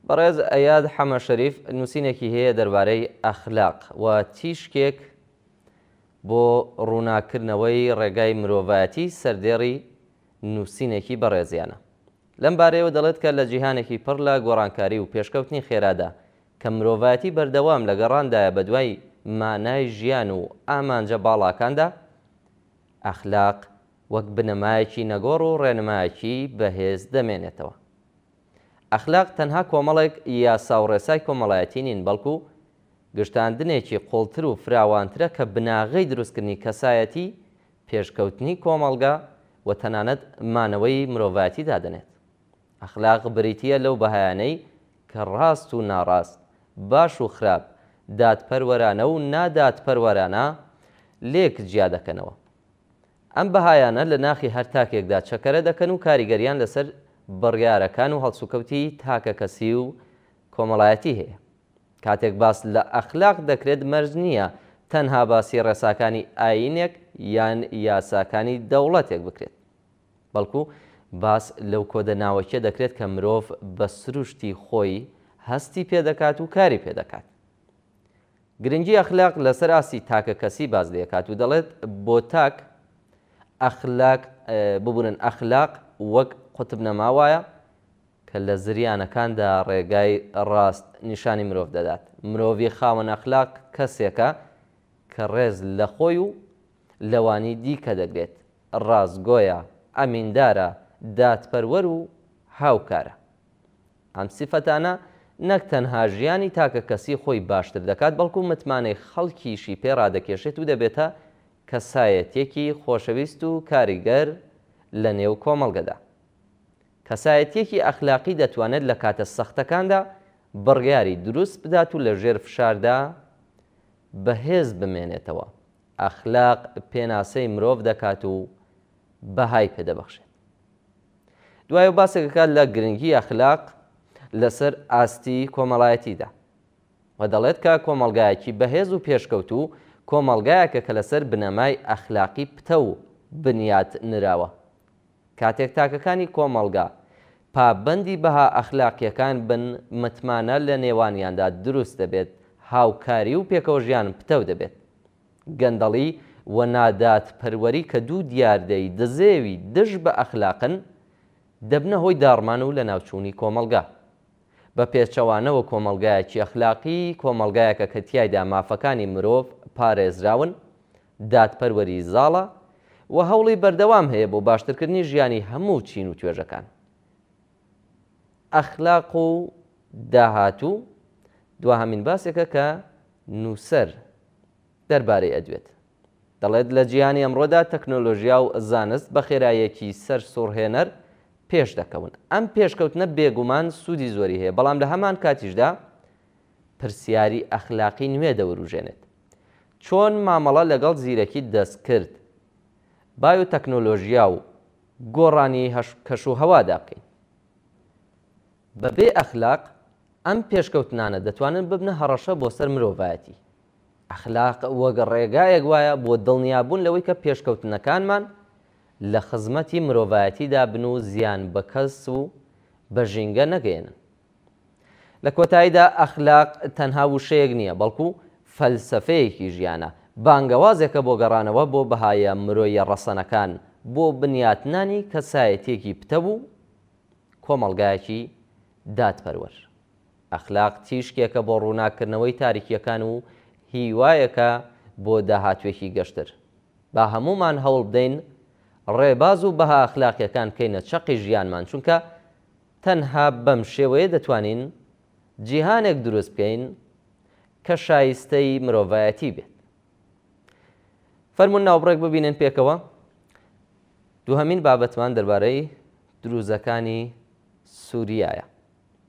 بەڕێز ئەیاد حەمە شەریف نووسینێکی هەیە دەربارەی ئەخلاق و تیشکێک بۆ ڕووناککردنەوەی ڕێگای مرۆڤایەتی سەردێڕی نووسینێکی بەڕێزیانە. لەم بارەیەوە دەڵێت کە لە جیهانێکی پڕ لە گۆڕانکاری و پێشکەوتنی خێرادا کە مرۆڤایەتی بەردەوام لە گەڕاندایە بەدوای مانای ژیان و ئامانجە باڵاکاندا، ئەخلاق وەک بنەمایەکی نەگۆڕ و ڕێنمایەکی بەهێز دەمێنێتەوە. ئەخلاق تەنها کۆمەڵێک یاسا و ڕێسای کۆمەڵایەتی نین، بەڵکو گشتاندنێکی قوڵتر و فراوانترە کە بناغەی دروستکردنی کەسایەتی، پێشکەوتنی کۆمەڵگە و تەنانەت مانەوەی مرۆڤایەتی دادەنێت. ئەخلاق بریتییە لەو بەهایانەی کە ڕاست و ناڕاست، باش و خراپ، دادپەروەرانە و نادادپەروەرانە لێک جیا دەکەنەوە. ئەم بەهایانە لە ناخی هەر تاکێکدا چەکەرە دەکەن و کاریگەریان لەسەر بڕیارەکان و هەڵسوکەوتی تاکەکەسی و کۆمەڵایەتی هەیە. کاتێک باس لە ئەخلاق دەکرێت مەرج نییە تەنها باسی ڕێساکانی ئایینێک یان یاساکانی دەوڵەتێک بکرێت، بەڵکو باس لەو کۆدە ناوەکیە دەکرێت کە مرۆڤ بە سروشتی خۆی هەستی پێدەکات و کاری پێدەکات. گرنگی ئەخلاق لەسەر ئاستی تاکەکەسی باس لێکات و دەڵێت بۆ تاک ئەخلاق ببورن ئەخلاق وەک قوتبنەما وایە کە لە زریانەکاندا ڕێگای ڕاست نیشانی مرۆڤ دەدات. مرۆڤی خاوەن ئەخلاق کەسێکە کە ڕێز لە خۆی و لەوانی دیکە دەگرێت، ڕاستگۆیە، ئەمیندارە، دادپەروەر و هاوکارە. ئەم سیفەتانە نەک تەنها ژیانی تاکەکەسی خۆی باشتر دەکات، بەڵکو متمانەی خەڵکیشی پێ ڕادەکێشێت و دەبێتە کەسایەتییەکی خۆشەویست و کاریگەر لە نێو کۆمەڵگەدا. کەسایەتییەکی ئەخلاقی دەتوانێت لە کاتە سەختەکاندا بڕیاری دروست بدات و لە ژێر فشاردا بەهێز بمێنێتەوە. ئەخلاق پێناسەی مرۆڤ دەکات و بەهای پێ دەبەخشێت. دوای ئەو باسێک دەکات لە گرنگی ئەخلاق لەسەر ئاستی کۆمەڵایەتیدا و دەڵێت کە کۆمەڵگایەکی بەهێز و پێشکەوتوو کۆمەڵگایەکە کە لەسەر بنەمای ئەخلاقی پتەو بنیات نراوە. کاتێک تاکەکانی کۆمەڵگا پابەندی بەها ئەخلاقییەکان بن متمانە لە نێوانیاندا دروست دەبێت، هاوکاری و پێکەوەژیان پتەو دەبێت. گەندەڵی و نادادپەروەری کە دوو دیاردەی دزێوی دژ بە ئەخلاقن، دەبنە هۆی داڕمان و لەناوچوونی کۆمەڵگا. بە پێچەوانەوە کۆمەڵگایەکی ئەخلاقی کۆمەڵگایەکە کە تیایدا مافەکانی مرۆڤ پارێزراون، دادپەروەری زاڵە و هەوڵی بەردەوام هەیە بۆ باشترکردنی ژیانی هەموو چین و توێژەکان. ئەخلاق و داهاتوو دواهەمین باسێکە کە نووسەر دەربارەی ئەدوێت. دەڵێت لە جیهانی ئەمڕۆدا تەکنۆلۆژیا و زانست بە خێراییەکی سەرسوڕهێنەر پێش دەکەون. ئەم پێشکەوتنە بێگومان سوودی زۆری هەیە، بەڵام لە هەمان کاتیشدا پرسیاری ئەخلاقی نوێ دەوروژێنێت. چۆن مامەڵە لەگەڵ زیرەکی دەستکرد، بایۆتەکنۆلۆژیا و گۆڕانی کەشوهەوادا بکەین؟ بەبێ ئەخلاق، ئەم پێشکەوتنانە دەتوانن ببنە هەڕەشە بۆ سەر مرۆڤایەتی. ئەخلاق وەک ڕێگایەک وایە بۆ دڵنیابوون لەوەی کە پێشکەوتنەکانمان لە خزمەتی مرۆڤایەتیدا بن و زیان بە کەس و بە ژینگە نەگەیەنن. لە کۆتاییدا ئەخلاق تەنها وشەیەک نییە، بەڵکو فەلسەفەیەکی ژیانە، بانگەوازێکە بۆ گەڕانەوە بۆ بەهایە مرۆییە ڕەسەنەکان، بۆ بنیاتنانی کەسایەتییەکی پتەو و کۆمەڵگایەکی دادپەروەر. ئەخلاق تیشکێکە بۆ ڕووناککردنەوەی تاریکییەکان و هیوایەکە بۆ داهاتووێکی گەشتر. با هەموومان هەوڵبدەین ڕێباز و بەها ئەخلاقییەکان بکەینە چەقی ژیانمان، چونکە تەنها بەم شێوەیە دەتوانین جیهانێک دروست بکەین کە شایستەی مرۆڤایەتی بێت. فەرموون ناوبڕێک ببینن پێکەوە. دووهەمین بابەتمان دەربارەی دروزەکانی سوریایە.